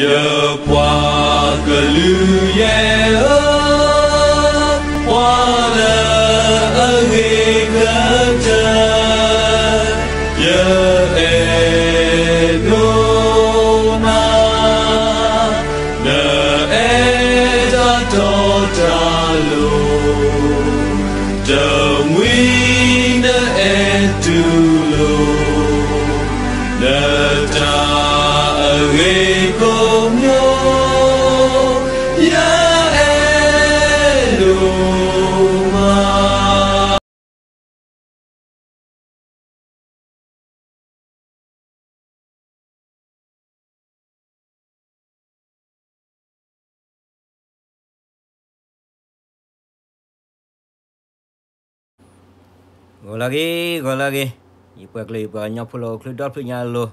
ယပှၤကလုာ်ယဲၢ်ဧၢ, ပှၤလၢအဂ့ၤကတၢၢ်, ယအဲၣ်ဒိးနၤ, နအဲၣ်တၢ်တီတၢ်လိၤ, တမှံၤနအဲၣ်တူၢ်လိာ် နတၢ်အဂ့ၤကိးမံၤ, ယအဲၣ်ဒိးမး. ဂီၤလၢအဂ့ၤ, ဂီၤလၢအဂ့ၤ, ယပှၤကလုာ်ယပှၤကညီဖိလၢအိၣ်ချ့ဒီဖျၢၣ်ညါအလိၤ,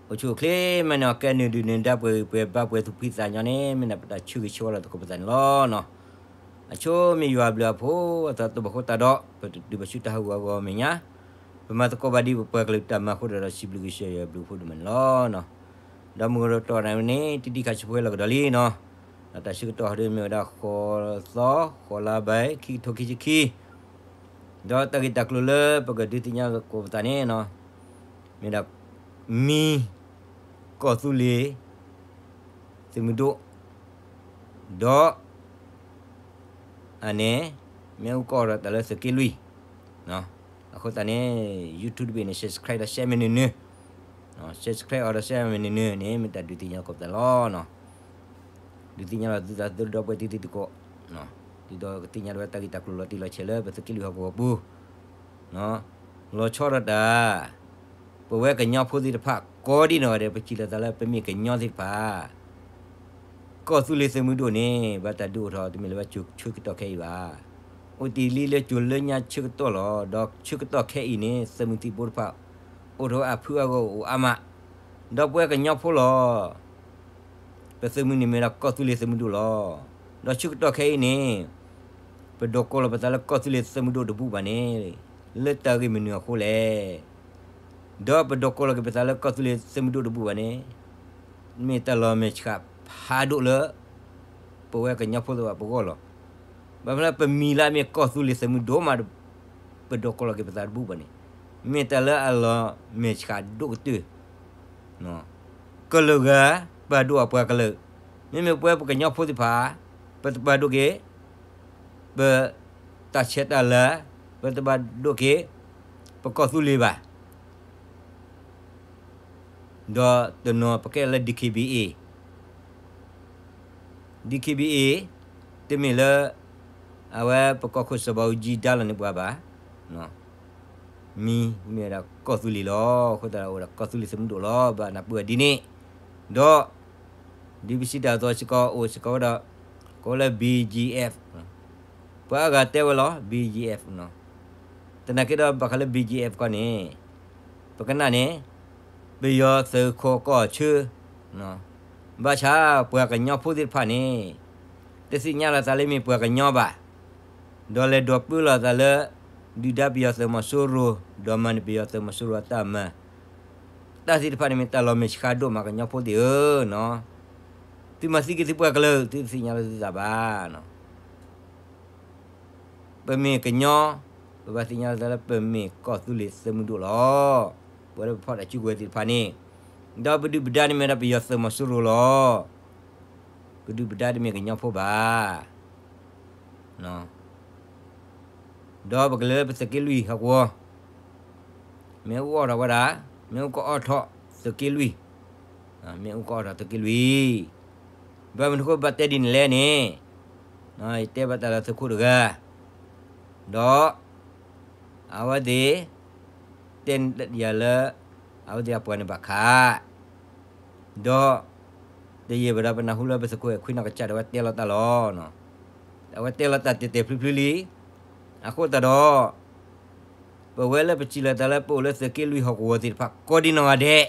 အိၣ်ဆူၣ်အိၣ်ချ့မးန့ၣ် အကဲနုာ်ဒုးနုာ်ဒါပှဲၤဂံၢ်ပှဲၤဘါပှဲၤသူၣ်ဖှံသးညီန့ၣ် မ့ၢ်ဒၣ်ပတၢ်ဆၢဂ့ၤဆၢဝါလီၤသကိးပသးန့ၣ်လီၤ. အဆိမ့ၢ်ယွၤအဘျုးအဖှိၣ်အသးတဘၣ်ဃိသတးဒီး ပတုၤဘၣ်ဆူတၢ်ဟးဂီၤအဂီၢ်အမဲာ်ညါ, ပမၤသကိးဘၣ်ဒ်ပပှၤကလုာ်တၢ်မၤအဃိဒီး စံးဘျုးကစၢ်ယွၤအဘျုးအဖှိၣ်ဒိၣ်မးန့ၣ်လီၤ. ဒီးမုၢ်ကတီၢ်နၤန့ၣ် တံၢ်တံၢ်ခါဆူဖိလီၤကဒီးလံနီၤ, ဒီးတၢ်ဆၢကတီၢ်ဟီဒ်မ့ၢ်ဝဲဒၣ် ဃိးသီ ဃိးလါဘၣ် ခံကထိခံဆံခံ, ဒီးတၢ်ဂ့ၢ်တၢ်ကျိၤလၢပကဒုးသ့ၣ်ညါသကိးပသးန့ၣ်နီၤ, မ့ၢ်ဒၣ် မံၤ ကီၢ်သူလ့ၤ သုးမုၢ်ဒိၣ်, ဒီး အန့ၣ် မ့ၣ်အူကီၢ်ဒီးတၢ်လၢသုးက့လွံၢ်, အဃိသတးန့ၣ် YouTube တဘ့ၣ်န့ၣ် subscribe ဒီး share မ့ၢ်နုၤနုၤ, subscribe အီၤဒီး share မ့ၢ်နုၤနုၤန့ၣ် မ့ၢ်တၢ်ဒုးသ့ၣ်ညါသကိးပသးလီၤ. ဒုးသ့ၣ်ညါလီၤသုသးသုဒီပုၢ်ဝဲၢ်တံၤသကိး, ဒ်သိးကသ့ၣ်ညါလီၤဝဲတၢ်ဂ့ၢ်တၢ်ကျိၤလီၤတံၢ်လီၤဆဲးလၢပသုးက့လွံၢ်ဟီၣ်ကဝီၤပူၤ, လီၤဆီဒၣ်တၢ် ပဝဲကညီဖိသ့ၣ်တဖၣ် ကိးဒံနီၢ်ဂၤဒဲး ပစံးလီၤသးလၢပမ့ၢ်ကညီသ့ၣ်တဖၣ် ကီၢ်သူလ့ၤသုးမုၢ်ဒိၣ်န့ၣ် ဘၣ်တၢ်ဒုးအိၣ်ထီၣ်တမ့ၢ်လၢၤဘၣ် ကၠိၤဆၢကတီၢ်ခဲအံၤဘၣ်. အိၣ်တ့ၢ်လံလၢကၠိၤလၢညါဆၢကတီၢ်လီၤ. ဒီးဆၢကတီၢ်ခဲအံၤန့ၣ် သုးမုၢ်သံၣ်ဘိတဖၣ် အိၣ်ထီၣ်ဝဲအဖုအဂီၢ်အိၣ်အါမး, ဒီးပဝဲကညီဖိလီၤ ပသုးမုၢ်န့ၣ်မ့ၢ်ဒၣ်ကီၢ်သူလ့ၤသုးမုၢ်ဒိၣ်လီၤ. ဒီးဆၢကတီၢ်ခဲအံၤန့ၣ် ပဒိးကိးလီၤပသးလၢကီၢ်သူလ့ၤသုးမုၢ်ဒိၣ်တဘူၣ်ဘၣ်န့ၣ် လၢတၢ်ဂ့ၢ်မနုၤအဃိလဲၣ်. ဒီးပဒိးကိးလီၤက့ၤပသးလၢကီၢ်သူလ့ၤသုးမုၢ်ဒိၣ်တဘူၣ်ဘၣ်န့ၣ် မ့ၢ်တၢ်လီၤမဲာ်ဆှးဖးဒိၣ်လၢ ပဝဲကညီဖိသ့ၣ်တဖၣ်ပဂီၢ်လီၤ. ဘၣ်မနုၤလၢပမံၤလၢအမ့ၢ်ကီၢ်သူလ့ၤသုးမုၢ်ဒိၣ်မး ပဒိးကိးလီၤက့ၤပသးတဘူၣ်ဘၣ်န့ၣ် မ့ၢ်တၢ်လၢအလီၤမဲာ်ဆှးဒိၣ်ကတၢၢ် ကလုာ်ဂၤ ပာ်ဒိၣ်အပှၤကလုာ်, မ့မ့ၢ်ပဝဲပကညီဖိသ့ၣ်တဖၣ် ပတပာ်ဒိၣ်က့ၤ ပတၢ်ဆဲးတၢ်လၤ, ပတပာ်ဒိၣ်က့ၤ ပကီၢ်သူလ့ၤဘၣ်. ဒီးတနီၤပကဲလၢ DKBA, DKBA တမ့ၢ်လၢ အဝဲပကီၢ်ခိၣ်စီၤဘးအူကၠံဒါလီၤန့ၢ်ပှၤဘၣ်. မံၤမ့ၢ်ဝဲဒၣ်ကီၢ်သူလ့ၤလီၤ. အဃိသတးဒီးအိၣ်ဝဲဒၣ်ကီၢ်သူလ့ၤသုးမုၢ်ဒိၣ်လီၤ. ဘၣ်နၢ်ပၢၢ်ဒ်န့ၣ်, ဒီး ဒ်ပစံးတၢ်အသိးစ့ၢ်ကီး အိၣ်စ့ၢ်ကီးဝဲဒီး ကိးလၢ BGF, ပှၤအါဂၤတဲဝဲလီၤ BGF သနာ်က့ဒီးဘၣ်ဃးလၢ BGF ကီၢ်န့ၣ် ပကနၣ်န့ၣ် ပယီၤသုးခိးကီၢ်ဆၢ, ဘၣ်ဆၣ်ပှၤကညီဖိသ့ၣ်တဖၣ်န့ၣ် တသ့ၣ်ညါလီၤသးလၢမ့ၢ်ပှၤကညီဘၣ်, ဒီးလဲၤဒိးပၢလီၤသးလၢ ဒုၣ်ဒါပယီၤသုးမီၤစိရိၤ, ဒီးမၤန့ၢ်ပယီၤသုးမီၤစိရိၤအတၢ်မၤ, တၢ်သ့ၣ်တဖၣ်န့ၣ်မ့ၢ်တၢ်လီၤမဲာ်ဆှးဒိၣ်မးကညီဖိသ့ၣ်ဧၢနီၤ, သုမၤသံက့ၤသုပှၤကလုာ် သုတသ့ၣ်ညါလီၤသုသးဘၣ်နီၤ. ပမ့ၢ်ကညီ, ပဘၣ်သ့ၣ်ညါလီၤသးလၢပမ့ၢ်ကီၢ်သူလ့ၤသုးမုၢ်ဒိၣ်လီၤ. ပဝဲလၢပဖီၣ်တၢ်စုကဝဲၤသ့ၣ်တဖၣ်န့ၣ်, ဒီးပဒုၣ်ပဒါန့ၣ်မ့ၢ်ဒၣ်ပယီၤသုးမီၤစိရိၤလီၤ. ပဒုၣ်ပဒါတမ့ၢ်ကညီဖိဘၣ်. ဒီးပကလဲၤလၢပသုးက့လွံၢ်ဟီၣ်ကဝီၤ, မ့ၣ်အူအီၣ်ထီၣ်ဝဲဒၣ်, မ့ၣ်အူကအီၣ်ထီၣ်သုးက့လွံၢ်, မ့ၣ်အူကအီၣ်ထီၣ်သုးက့လွံၢ်, ဘၣ်မနုၤအဃိဘၣ်တဲဒ်န့ၣ်လဲၣ်န့ၣ်, ယတဲဘၣ်တၢ်လၢသုးခိၣ်တဂၤ, ဒီး အဝဲသ့ၣ် တဲယၤလၢ အဝဲသ့ၣ်အပှၤန့ၣ်ဘၣ်ခး ဒီး တယံာ်ဘၣ်ဒီးပနၢ်ဟူလၢပသုးခိၣ်အဲၣ်ခွံနီၢ်ကစၢ်ဒီးအဝဲတဲလီၤတၢ်လီၤ. အဝဲတဲလီၤတၢ်တဲာ်တဲာ်ဖျုးဖျုးလံ. အဃိသတးဒီး ပဝဲလၢပစံးလီၤသးလၢပအိၣ်လၢသုးက့လွံၢ်ဟီၣ်ကဝီၤသ့ၣ်တဖၣ် ကိးဒံနီၢ်ဂၤဒဲး,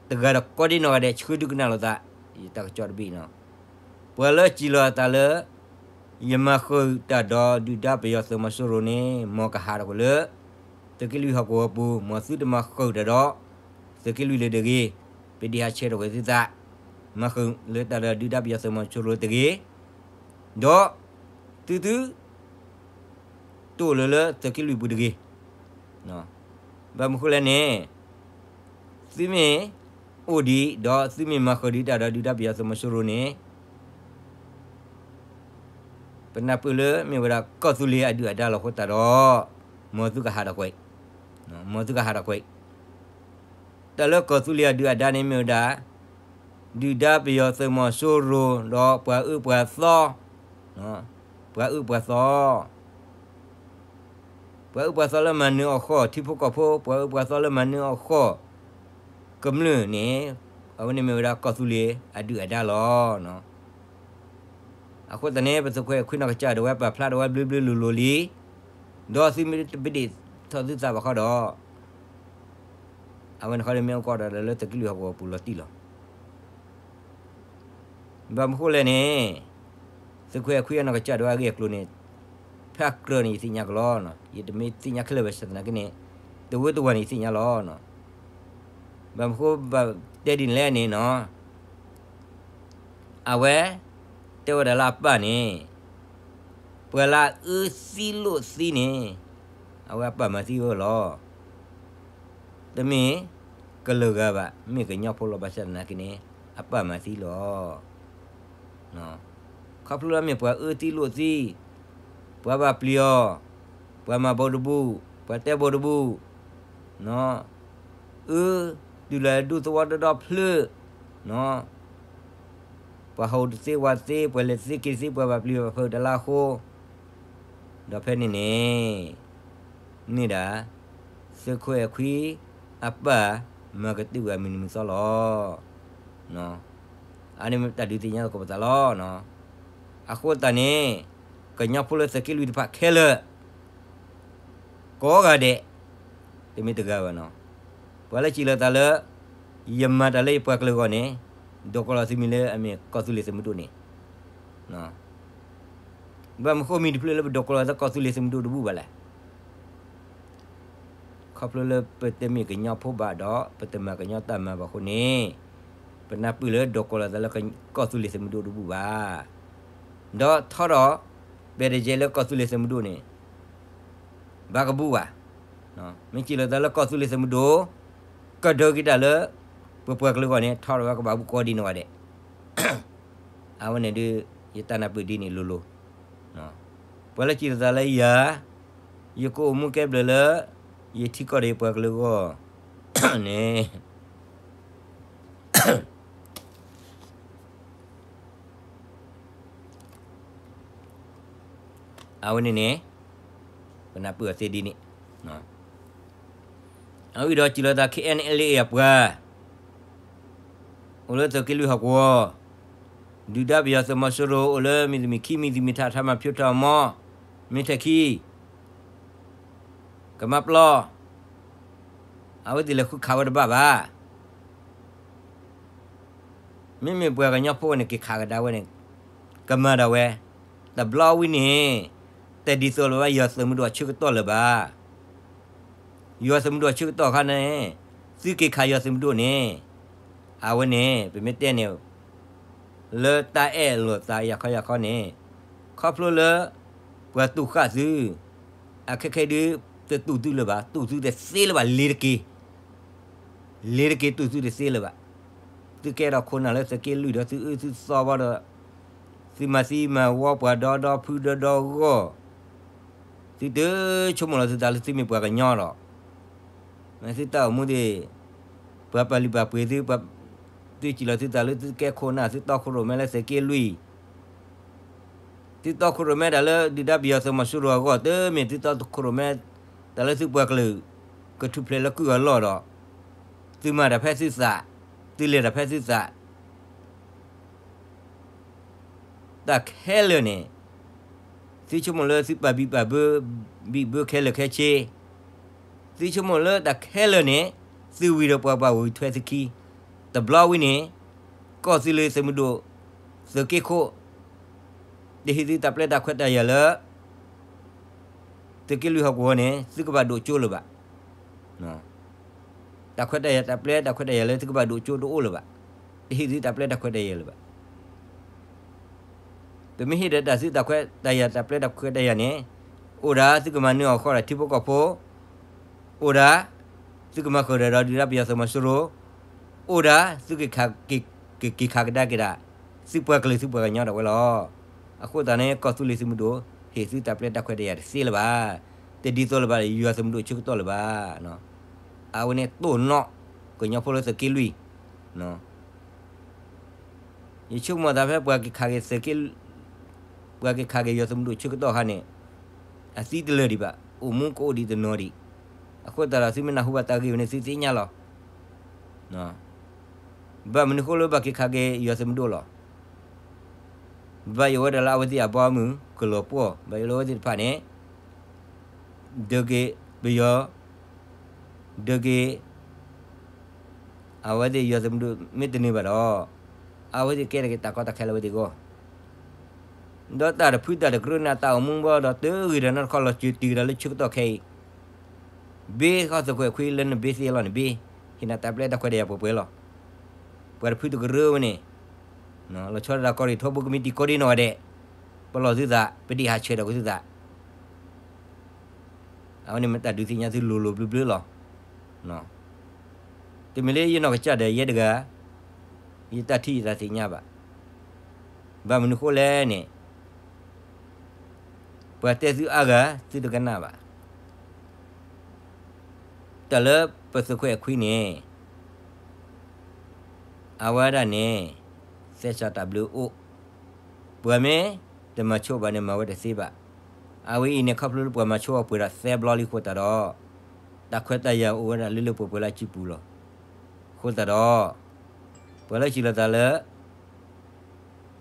တဂၤဒီးကိးဒံနီၢ်ဂၤဒဲး ဆှၢဒုးကနၣ်လိာ်သး, ယတၢ်ကစီၣ်တဘ့ၣ်နီၤ. ပှၤလၢစံးလီၤအသးလၢ ယမၤဃုာ်တၢ်ဒီးဒုၣ်ဒါပယီၤသုးမီၤစိရိၤန့ၣ် မ်ကဟးထီၣ်ကွံာ်လၢ သုးက့လွံၢ်ဟီၣ်ကဝီၤပူၤ, မ်သုတမၤဃုာ်တၢ်ဒီး သုးက့လွံၢ်လၢၤတဂ့ၤ, ပဒံးဟးဆဲးထီၣ်ကွံာ်သုသး. မၤဃုာ်လၢတၢ်ဒီးဒုၣ်ဒါပယီၤသုးမီၤစိရိၤတဂ့ၤ, ဒီးသုသု တအိၣ်လၢၤလၢသုးက့လွံၢ်ပူၤတဂ့ၤ. ဘၣ်မနုၤဃိလဲၣ်န့ၣ်, သုမ့ၢ်အိၣ်ဒံး ဒီးသုမ့ၢ်မၤဃုာ်ဒံးတၢ်ဒီးဒုၣ်ဒါပယီၤသုးမီၤစိရိၤန့ၣ် ပနၢ်ပၢၢ်လၢမ့ၢ်ဝဲဒၣ်ကီၢ်သူလ့ၤအဒုၣ်အဒါလီၤအဃိသတးဒီး, မ်သုကဟးထီၣ်ကွံာ်, မ်သုကဟးထီၣ်ကွံာ်. တၢ်လၢကီၢ်သူလ့ၤအဒုၣ်အဒါန့ၣ်မ့ၢ်ဝဲဒၣ် ဒုၣ်ဒါပယီၤသုးမီၤစိရိၤ ဒီးပှၤအၢပှၤသီ, ပှၤအၢပှၤသီ, ပှၤအၢပှၤသီလၢမၤနၢၤအီၤဃီၣ်, ထံဖိကီၢ်ဖိ ပှၤအၢပှၤသီလၢမၤနၢၤအီၤဃီၣ်ကမျၢၢ်န့ၣ်, အဝဲန့ၣ်မ့ၢ်ဝဲဒၣ်ကီၢ်သူလ့ၤအဒုၣ်အဒါလီၤ. အဃိသတးန့ၣ် ပသုးခွဲးခွံနီၢ်ကစၢ်ဒၣ်ဝဲပာ်ဖျါဒၣ်ဝဲဘျုးဘျုးလိၤလိၤလံ, ဒီးသုမ့ၢ်တပဒ့ၣ်ထီၣ်သုသးဘၣ်ဃီဒီး အဝဲန့ၣ်ဃီဒီးမ့ၢ်အိၣ်ကီးဒီးလၢသုးက့လွံၢ်ဟီၣ်ကဝီၤပူၤလီၤတံၢ်လီၤ. ဘၣ်မနုၤဃိလဲၣ်န့ၣ်, သုးခွဲးခွံအနီၢ်ကစၢ်ဒၣ်ဝဲအဂ့ၢ်အကျိၤန့ၣ်, ဖဲအကြၢးန့ၣ် ယသ့ၣ်ညါကလီ, ယတမ့ၢ်သ့ၣ်ညါခဲလၢာ်ဘၣ်ဆၣ်သနာ်က့န့ၣ်, တဝၢတဝၢ်န့ၣ် ယသ့ၣ်ညါလီၤ. ဘၣ်မနုၤဃိဘၣ်တဲဒ်န့ၣ်လဲၣ်န့ၣ်နီၤ, အဝဲတဲဝဲဒၣ်လၢအပၢ်န့ၣ်, ပှၤလၢအအၢသံလိၣ်သံန့ၣ်, အဝဲအပၢ်မၤသံဝဲလီၤ. တမ့ၢ်ကလုာ်ဂၤဘၣ်, မ့ၢ်ကညီဖိလီၤ. ဘၣ်ဆၣ်သနာ်က့န့ၣ် အပၢ်မၤသံလီၤ. ခီဖျိလၢမ့ၢ်ပှၤအၢသံလိၣ်သံ, ပှၤဘၣ်ပျံၤအီၤ, ပှၤမၤဘိးတဘူ, ပှၤတဲဘိးတဘူ, အၢ တုၤလၢဒူသဝီဒီဒီဖျၢၣ်, ပှၤဟးတသ့ဝဲသ့, ပှၤလဲၤတသ့က့ၤတသ့, ပှၤဘၣ်ပျံၤဘၣ်ဖုးတလါဃိ, ဒီးဖဲန့ၣ်န့ၣ်, န့ၣ်ဒၣ် သုးခွဲးခွံအပၢ်မၤကတၢၢ်ဝဲအမုၢ်နံၤမုၢ်သီလီၤ. အန့ၣ်မ့ၢ်တၢ်ဒုးသ့ၣ်ညါသကိးပသးလီၤ. အဃိသတးန့ၣ်, ကညီဖိလၢသုးက့လွံၢ်တဖၣ်ခဲလၢာ် ကိးဂၤဒဲး, တမ့ၢ်တဂၤဘၣ်နီၤ, ပှၤလၢစံးလီၤသးလၢ ယမၤတၢ်လၢယပှၤကလုာ်အဂီၢ်န့ၣ်, ဒိးကီလီၤသုမံၤလၢအမ့ၢ်ကီၢ်သူလ့ၤသုးမုၢ်ဒိၣ်န့ၣ်, ဘၣ်မနုၤဃိမံၤတဖျၢၣ်လၢပဒိးကီလီၤသးကီၢ်သူလ့ၤသုးမုၢ်ဒိၣ်တဘူၣ်ဘၣ်လဲၣ်. ခီဖျိလၢပတမ့ၢ်ကညီဖိဘၣ်ဒီး ပတမၤကညီတၢ်မၤဘၣ်အဃိန့ၣ်, ပနၢ်ပၢၢ်လၢဒိးကီလီၤသးလၢကီၢ်သူလ့ၤသုးမုၢ်ဒိၣ်တဘူၣ်ဘၣ်. ဒီးထီထီၣ် ပဲတယဲလၢကီၢ်သူလ့ၤသုးမုၢ်ဒိၣ်န့ၣ် ဘၣ်ကဘူၣ်ဘၣ်. မ့ၢ်စံးလီၤသးလၢကီၢ်သူလ့ၤသုးမုၢ်ဒိၣ် ကဒၢက့ၤတၢ်လၢ ပပှၤကလုာ်အဂီၢ်န့ၣ် ထီထီၣ်ဝဲကဘၣ်ဘူၣ်ကိးဒံနီၢ်ဂၤဒဲး. အဝဲန့ၣ်ဒုး ယတၢ်နၢ်ပၢၢ်ဒ်န့ၣ်လိၤလိၤ. ပှၤလၢစံးလီၤသးလၢယၤ, ယကအိၣ်မူကဲဘျုးလၢ ယထံကီၢ်ဒီးယပှၤကလုာ်အဂီၢ်န့ၣ် အဝဲန့ၣ်န့ၣ် ပနၢ်ပၢၢ်အီၤသ့ဒ်န့ၣ်. အဝဲဒီးစံးလီၤသး KNLA အပှၤ အိၣ်လၢသုးက့လွံၢ်ဟီၣ်ကဝီၤ, ဒုၣ်ဒါပယီၤသုးမီၤစိရိၤ အိၣ်လၢမံၤတမံၤခံ မံၤတမံၤထး ထးမၤဖၠိထးမီ, မ့ၢ်ထဲခံ ကမၤပျီ, အဝဲသ့ၣ်လဲၤဃုခးဝဲတဘၣ်ဘၣ်. မ့မ့ၢ်ပှၤကညီဖိန့ၣ် က့ၤခးကဒါဝဲန့ၣ် ကမၤဒၣ်ဝဲ, တဘျီဝံၤန့ၣ် တဒ်သိးလၢၤဘၣ် ယွၤသုးမုၢ်ဒိၣ်အဆၢကတီၢ်လၢၤဘၣ်. ယွၤသုးမုၢ်ဒိၣ်အဆၢကတီၢ်အခါန့ၣ် သုက့ၤခးယွၤသုးမုၢ်ဒိၣ်န့ၣ်, အဝဲန့ၣ် ပမ့ၢ်တဲန့ၣ် လၢတၢ်အဲၣ်လိာ်သးယၤခီယၤခီန့ၣ်, ခီဖျိလၢ ပှၤတူၢ်ဃာ်သု, အခဲခဲဒုး တတူၢ်သုလၢၤဘၣ်, တူၢ်သုတသ့လၢၤဘၣ်, လ့ၤတက့ၤ လ့ၤတက့ၤတူၢ်သုတသ့လၢၤဘၣ်. သုကဲထီၣ်ခိၣ်နၢ်လၢသုးက့လွံၢ်ဒီးသုအၢသုသီဘၣ်ဒီး, သုမၤသံမၤဝီပှၤဒီဒီဖုဒီဒီဂီၢ်, သုတဆိကမိၣ်လီၤသုသးလၢသုမ့ၢ်ပှၤကညီလီၤ. မ့ၢ်သုတၢ်အိၣ်မူသ့ၣ်, ပှၤပာ်လုၢ်ပာ်ပှ့ၤသု, သုစံးလီၤသုသးလၢသုကဲခိၣ်နၢ် သုတီခိၣ်ရိၣ်မဲလၢသုးက့လွံၢ် သုတီခိၣ်ရိၣ်မဲတၢ်လၢ ဒုၣ်ဒါပယီၤသုးမီၤစိရိၤအဂီၢ်, တမ့ၢ်သုတီခိၣ်ရိၣ်မဲ တၢ်လၢသုပှၤကလုာ် ကထူၣ်ဖျဲးလၢကုၢ်အလီၢ်ဒီး, သုမၤတၢ်ဖဲသုသး, သုလဲၤတၢ်ဖဲသုသး, တၢ်ခဲလၢာ်န့ၣ်, သုဆိကမိၣ်လၢသုပာ်ဘံၣ်ပာ်ဘၢ, ဘံၣ်ဘၢခဲလၢာ်ခဲဆ့, သုဆိကမိၣ်လၢတၢ်ခဲလၢာ်န့ၣ်, သုဝံၤဒီးပှၤဘၣ်ဝံၤထွဲသုခံ, တဘျီဝံၤန့ၣ်, ကီၢ်သူလ့ၤသုးမုၢ်ဒိၣ်, သုးက့ခိၣ် တဟ့ၣ်သုတၢ်ပျဲတၢ်ခွဲးတၢ်ယာ်လၢ သုးက့လွံၢ်ဟီၣ်ကဝီၤန့ၣ် သုကဘၣ်ဒိၣ်ကၠိလၢၤဘၣ်. တၢ်ခွဲးတၢ်ယာ်တၢ်ပျဲတၢ်ခွဲးတၢ်ယာ်လၢသုကဘၣ်ဒိၣ်ကၠိတအိၣ်လၢၤဘၣ်. တဟ့ၣ်သုတၢ်ပျဲတၢ်ခွဲးတၢ်ယာ်လၢၤဘၣ်. ပမ့ၢ်ဟ့ၣ်ဒီးတၢ်သုတၢ်ခွဲးတၢ်ယာ် တၢ်ပျဲတၢ်ခွဲးတၢ်ယာ်န့ၣ်, အိၣ်ဒၣ်သုကမၤနၢၤအီၤဃီဒီးထံဖိကီၢ်ဖိ, အိၣ်ဒၣ်သုကမၤဃုာ်ဒီးဒုၣ်ဒါပယီၤသုးမီၤစိရိၤ, အိၣ်ဒၣ်သုကက့ၤခးကဒါက့ၤဒၣ် သုပှၤကလုာ်သုပှၤကညီဒၣ်ဝဲလီၤ. အဃိသတးန့ၣ် ကီၢ်သူလ့ၤသုးမုၢ်ဒိၣ် ဟ့ၣ်သုတၢ်ပျဲတၢ်ခွဲးတၢ်ယာ်တသ့လၢၤဘၣ်. တဒ်သိးလၢၤဘၣ် ယွၤသုးမုၢ်ဒိၣ်ဆၢကတီၢ်လၢၤဘၣ်. အဝဲန့ၣ်တိၢ်နီၣ် ကညီဖိလၢသုးက့လွံၢ် ယဆိကမိၣ်သးဖဲပှၤက့ၤခးက့ၤသုးက့, ပှၤက့ၤခးက့ၤယွၤသုးမုၢ်ဒိၣ်ဆၢကတီၢ်ခါန့ၣ်, အသံတလၢာ်ဒံးဘၣ်, အိၣ်မူကအိၣ်ဒံးတနီၤဒံး. အဃိသတးဒီးသုမ့ၢ်နၢ်ဟူဘၣ်တၢ်ဂ့ၢ်ဝဲန့ၣ် သုသ့ၣ်ညါလီၤ. ဘၣ်မနုၤဃိလၢဘၣ်က့ၤခးက့ၤယွၤသုးမုၢ်ဒိၣ်လီၤ. ဘၣ်ယိၣ်ဝဲဒၣ်လၢအဝဲသ့ၣ်အဘီအမုၢ် ကလီၤပှီၢ်, ဘၣ်ယိၣ်လၢအဝဲသ့ၣ်တဖၣ်န့ၣ် ဒုးက့ၤပယီၤ, ဒုးက့ၤ အဝဲသ့ၣ်ယွၤသုးမုၢ်ဒိၣ်မ့ၢ်တန့ၢ်ဘၣ်ဒီး, အဝဲသ့ၣ်ကဲထီၣ်က့ၤတၢ်ကီတၢ်ခဲလၢအဝဲသ့ၣ်အဂီၢ်, ဒီးတၢ်တဖုတၢ်တကရၢန့ၣ် အတၢ်အိၣ်မူဘၣ်ဒီး တုၤဂ့ၤဒီးနီၢ်တခီလီၤစၢၤတုၤကဒီးလၢဆၢကတီၢ်ခဲအံၤ, ဘ့ၣ်ဃီသုးခွဲးခွံလၢနဘ့ၣ်သ့လီၤန့ၣ်ဘ့ၣ်, ဟ့ၣ်နၤတၢ်ပျဲတၢ်ခွဲးတၢ်ယာ်ပှဲၤပှဲၤလီၤ. ပှၤတဖုတကရၢဝဲန့ၣ်, လီၤဆီဒၣ်တၢ်ကီၢ်ရ့ၣ်ထီဘိကမံးတံာ်ကိးဒံနီၢ်ဂၤဒဲး, ပလီၢ်သုသး ပဒံးဟးဆှဲးဒီးက့ၤသုသး အဝဲန့ၣ်မ့ၢ်တၢ်ဒုးသ့ၣ်ညါသုလိၤလိၤဘျၢဘျၢလီၤ. တမ့ၢ်လၢယနီၢ်ကစၢ်ဒီးယဲတဂၤ, ယတၢ်ထံၣ်ယတၢ်သ့ၣ်ညါဘၣ်. ဘၣ်မနုၤဃိလဲၣ်န့ၣ်, ပှၤတဲသုအါဂၤ သုတကနၣ်ဘၣ်. တၢ်လၢပသုးခွဲးအခွံန့ၣ် အဝဲဒၣ်န့ၣ် သဲစးတၢ်ဘျုးအိၣ်, ပှၤမ့ၢ်တမၤဆိဘၣ်န့ၣ် မၤဝဲတသ့ဘၣ်. အဝဲအံၤန့ၣ် ခီဖျိလၢပှၤမၤဆိအီၤပှဲၤဒီးသၢဘျီလံအဃိသတးဒီး, တၢ်ခွဲးတၢ်ယာ်အိၣ်ဝဲဒၣ်လၢလၢပှဲၤပှဲၤလၢအစုပူၤလီၤ. အဃိသတးဒီး, ပှၤလၢစံးလီၤသးလၢ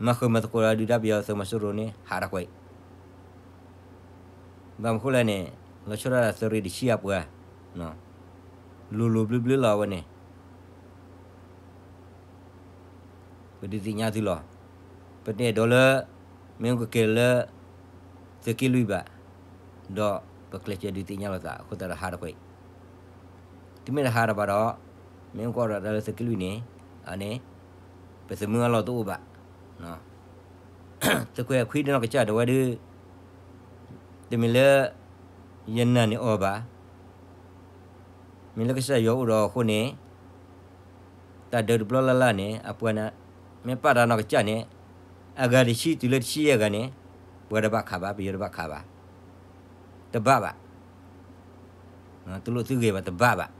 မၤဃုာ်မၤသကိးဒီးဒုၣ်ဒါပယီၤသုးမီၤစိရိၤန့ၣ် ဟးထီၣ်ကွံာ် ဘၣ်မနုၤဃိလဲၣ်န့ၣ်, လီၤဆီဒၣ်တၢ်သုးရ့ၣ်တဆံအပှၤ, လိၤလိၤဘျၢဘျၢလီၤအဝဲန့ၣ်, ပဒုးသ့ၣ်ညါသုလီၤ. ပတအဲၣ်ဒိးလၢ မ့ၢ်အိၣ်ကက့ၤလၢ သုးက့လွံၢ်ဘၣ်, ဒီးပကျဲးစၢးဒုးသ့ၣ်ညါလိာ်သးအဃိသတးဒီးဟးထီၣ်ကွံာ်, တမ့ၢ်တဟးထီၣ်ဘၣ်ဒီး, မ့ၢ်အိၣ်ကီးဒီးတၢ်လၢသုးက့လွံၢ်န့ၣ်, အန့ၣ် ပသုးမုၢ်အလီၢ်တအိၣ်ဘၣ်. သုးခွဲးခွံတနီၢ်ကစၢ်ဒၣ်ဝဲဒၣ်, တမ့ၢ်လၢ ယနာ်န့ၢ်အီၤဘၣ်, မ့ၢ်လၢကစၢ်ယွၤအိၣ်ဒီးအဃိန့ၣ်, တၢ်ဒုးတဘျီလၢ်လၢ်န့ၣ် အပှၤန့ၣ်, မ့ၢ်ပာ်တၢ်နီၢ်ကစၢ်န့ၣ်, အဂၤတဆံတုၤလၢတဆံယဲၢ်ဂၤန့ၣ်, ပှၤတဘၣ်ခးဘၣ် ပယီၤတဘၣ်ခးဘၣ်, တဘၣ်ဘၣ် တလိၣ်သုဂဲၤဘၣ်တဘၣ်ဘၣ်.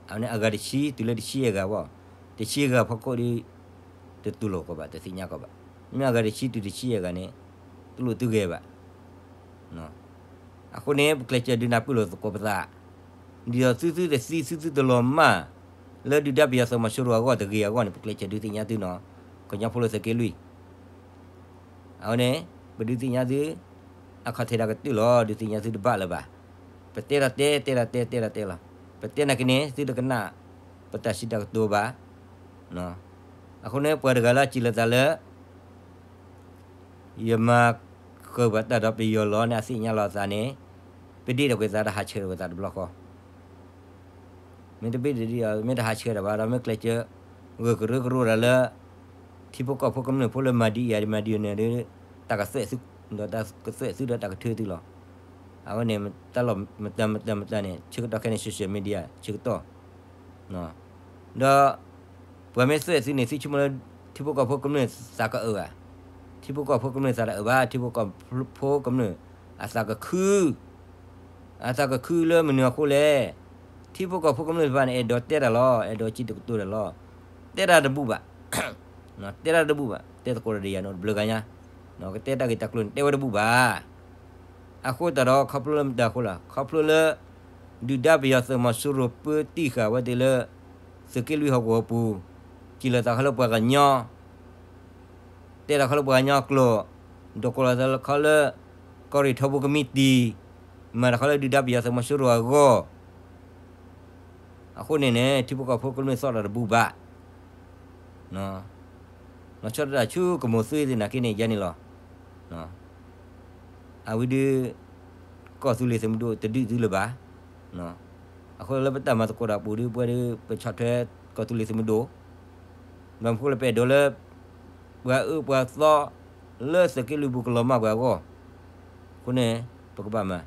အဝဲန့ၣ်အဂၤတဆံတုၤလၢတဆံယဲၢ်ဂၤဘၣ်, တဆံဂၤဖီခိၣ်ဒီး တတူၢ်လိာ်ကီးဘၣ် တသ့ၣ်ညါကီးဘၣ်. မ့ၢ်အဂၤတဆံတုၤတဆံယဲၢ်ဂၤန့ၣ်, တလိၣ်သုဂဲၤဘၣ်. အဃိန့ၣ် ပကျဲးစၢးဒုးနၢ်ပၢၢ်လိာ်သကိးပသး, ဒ်သိးသုသုတသံသုသုတလီၤမၢ်, လၢဒုၣ်ဒါပယီၤသုးမီၤစိရိၤအဂီၢ်တဂ့ၤအဂီၢ်န့ၣ် ပကျဲးစၢးဒုးသ့ၣ်ညါသုနီၤ, ကညီဖိလၢသုးက့လွံၢ် အဝဲန့ၣ်, ပဒုးသ့ၣ်ညါသု, အခီၣ်ထံးတၢ်ကတၢၢ်လီၤ ဒုးသ့ၣ်ညါသုတဘၣ်လၢၤဘၣ်. ပတဲတၢ်တဲ တဲတၢ်တဲ တဲတၢ်တဲလီၤ. ပတဲနာ်က့န့ၣ် သုတကနၣ် ပတၢ်စံးတၢ်ကတိၤဘၣ်. အဃိန့ၣ် ပှၤတဂၤလၢအစံးလီၤသးလၢ ယမၤဃုာ်ဘၣ်တၢ်ဒီးပယီၤလီၤန့ၣ် အသ့ၣ်ညါလီၤအသးန့ၣ်, ပဒ့ၣ်ဒီးကွံာ်သး တဟးဆှဲးဒီးကွံာ်သးတဘျီဃီ. မ့ၢ်တဘ့ၣ်ဒ်အံၤ မ့ၢ်တဟးဆှဲးဒီးဘၣ်ဒီး မ့ၢ်ကျဲးစၢး ဂၢၢ်ကရၢကရိတၢ်လၢ ထံဖိကီၢ်ဖိကမျၢၢ်ဖိလၢမၤဒ်အံၤ မၤဒ်အံၤန့ၣ်ဒီး တၢ်ကသွဲၣ်သု, ဒီးတၢ်ကသွဲၣ်သုဒီးတၢ်ကထုးသုလီၤ. အဝဲန့ၣ် တၢ်လီၢ်မတၤမတၤမတၤန့ၣ် ဆၢကတီၢ်ခဲအံၤန့ၣ် social media ဆၢကတီၢ် ဒီး ပှၤမ့ၢ်သွဲၣ်သုန့ၣ် သုဆိကမိၣ်လၢ ထံဖိကီၢ်ဖိကမျၢၢ်သးကအၢၣ်ဧါ. ထံဖိကီၢ်ဖိကမျၢၢ်သးတအၢၣ်ဘၣ်, ထံဖိကီၢ်ဖိကမျၢၢ် အသးကခု, အသးကခုလၢမနုၤအဃိလဲၣ်. ထံဖိကီၢ်ဖိကမျၢၢ်တဖၣ်န့ၣ် အဲၣ်ဒိးတဲတၢ်လီၤ, အဲၣ်ဒိးစံးတၢ်ကတိၤတၢ်လီၤ. တဲတၢ်တဘူၣ်ဘၣ်, တဲတၢ်တဘူၣ်ဘၣ်, တဲသကိးဒီးယၤန့ၣ်တဘျုးဂၤညါ, ကတဲတၢ်ဂ့ၢ်တၢ်ကျိၤန့ၣ်တဲဝဲတဘူၣ်ဘၣ်. အဃိသတးဒီး ခီဖျိလၢမတၤအဃိလဲၣ်, ခီဖျိလၢ ဒုၣ်ဒါပယီၤသုးမီၤစိရိၤပၢတံၢ်ဃာ်ဝဲသ့ၣ်လၢ သုးက့လွံၢ်ဟီၣ်ကဝီၤပူၤ, စံးလီၤသးခီလၢပှၤကညီ, တဲတၢ်ခီလၢပှၤကညီအကျိာ်, ဒိးကိးလီၤသးခီလၢ ကီၢ်ရ့ၣ်ထီဘိကမံးတံာ်, မၤတၢ်ခီလၢဒုၣ်ဒါပယီၤသုးမီၤစိရိၤအဂီၢ် အဃိန့ၣ်န့ၣ် ထံဖိကီၢ်ဖိကမျၢၢ်သီၣ်တၢ်တဘူၣ်ဘၣ်. လီၤဆီဒၣ်တၢ်ဆူကမိၢ်သုသ့ၣ်နာ်က့န့ၣ် ယၤန့ၣ်လီၤ. အဝဲဒုး ကီၢ်သူလ့ၤသုးမုၢ်ဒိၣ်တဒုးသုလၢၤဘၣ်. အဃိလၢပတၢ်မၤသကိးတၢ်ပူၤဒုး ပဝဲဒုး ပဆီၣ်ထွဲကီၢ်သူလ့ၤသုးမုၢ်ဒိၣ် ဘၣ်မနုၤဃိလၢပအဲၣ်ဒိးလၢ ပှၤအၢပှၤသီ လၢသုးက့လွံၢ်ပူၤကလီၤမၢ်ပှၤအဂီၢ်, အဃိန့ၣ် ပကဘၣ်မၤ,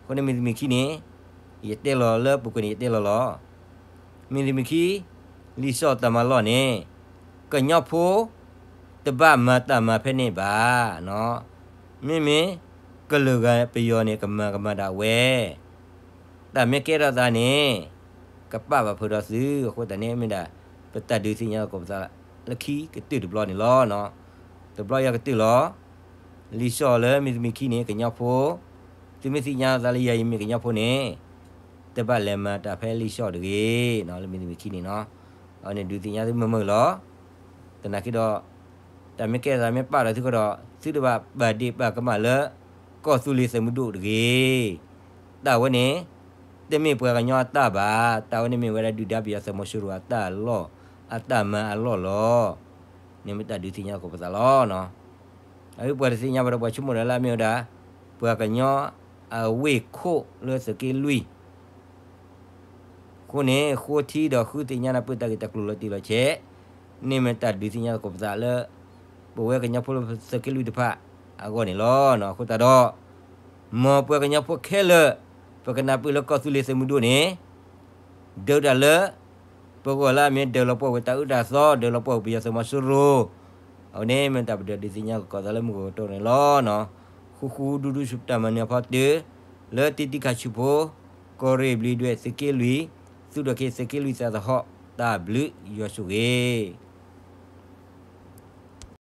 အဃိန့ၣ်မ့ၢ်တမံၤခံန့ၣ် ယတဲလီၤလၢပူၤကွံာ်န့ၣ် ယတဲလီၤလီၤ. မ့ၢ်တမံၤခံ လံာ်စီဆှံတၢ်မၤလိာ်န့ၣ် ကညီဖိ တဘၣ်မၤတၢ်မၤဖဲန့ၣ်ဘၣ်, မ့မ့ၢ် ကလုာ်ဂၤပယီၤန့ၣ် ကမၤကမၤဒၣ်ဝဲ တၢ်မ့ၢ်ကဲထီၣ်သးန့ၣ် ကပာ်ဘၣ်ဖုးဒီးသု, အဃိသတးန့ၣ်မ့ၢ်ဒၣ် ပတၢ်ဒုးသ့ၣ်ညါသကိးပသးလၢခံကတၢၢ်တဘျီန့ၣ်လီၤ. တဘျီယၤကတၢၢ်လီၤ. လံာ်စီဆှံလၢမ့ၢ်တမံၤခံန့ၣ် ကညီဖိ, သုမ့ၢ်သ့ၣ်ညါသးလၢယၤယမ့ၢ်ကညီဖိန့ၣ် တဘၣ်လဲၤမၤတၢ်ဖဲလံာ်စီဆှံတဂ့ၤ, လၢမ့ၢ်တမံၤခံန့ၣ်နီၤ, အဝဲန့ၣ်ဒုးသ့ၣ်ညါသုမုာ်မုာ်လီၤ. သနာ်က့ဒီး တၢ်မ့ၢ်ကဲထီၣ်သးမ့ၢ်ပာ်ဒီးသုဃီဒီး သုတဘၣ်ပာ်ဒ့ၣ်ပာ်ကမၣ်လၢ ကီၢ်သူလ့ၤသုးမုၢ်ဒိၣ်တဂ့ၤ. တၢ်ဝဲန့ၣ် တမ့ၢ်ပှၤကညီအတၢ်ဘၣ်, တၢ်ဝဲန့ၣ်မ့ၢ်ဝဲဒၣ်ဒုၣ်ဒါပယီၤသုးမီၤစိရိၤအတၢ်လီၢ် အတၢ်မၤအလီၢ်လီၤ. န့ၣ်မ့ၢ်တၢ်ဒုးသ့ၣ်ညါသကိးပသးလီၤ. အဝဲပှၤတသ့ၣ်ညါဘၣ်ဒီးပှၤဆိကမိၣ်ဒၣ်လၢအမ့ၢ်ဝဲဒၣ် ပှၤကညီအဝ့ၢ်ခိၣ်လၢသုးက့လွံၢ် အဃိန့ၣ် ဃိထံဒီးဃုသ့ၣ်ညါနၢ်ပၢၢ်တၢ်ဂ့ၢ်တၢ်ကျိၤလီၤတံၢ်လီၤဆဲး, န့ၣ်မ့ၢ်တၢ်ဒုးသ့ၣ်ညါသကိးပသးလၢ ပဝဲကညီဖိလၢသုးက့လွံၢ်တဖၣ်အဂီၢ်န့ၣ်လီၤ. အဃိသတးဒီး မ်ပှၤကညီဖိခဲလၢာ် ပကနၢ်ပၢၢ်လၢကီၢ်သူလ့ၤသုးမုၢ်ဒိၣ်န့ၣ် ဒုးတၢ်လၢ ပဂီၢ်လၢအမ့ၢ်ဒုးလီၤပှီၢ်ဝဲတၢ်အုၣ်တၢ်သီ, ဒုးလီၤပှီၢ်ဝဲပယီၤသုးမီၤစိရိၤ, အဝဲန့ၣ်မ့ၢ်တၢ်ပဒုးသ့ၣ်ညါသကိးသးလၢမုၢ်ဂီၤကတီၢ်န့ၣ်လီၤ. ဃူဃူဒူဒူဆူတၢ်မၤနၢၤအဖီတၢၢ် လၢတံတံခါဆူဖိ ကီၢ်ရ့ၣ်ဘျံးဒွဲၣ်သုးက့လွံၢ်, သုးဒီးက့ၤသုးက့လွံၢ်သးသဟီၣ်, တၢ်ဘျုးယွၤဆိၣ်ဂ့ၤ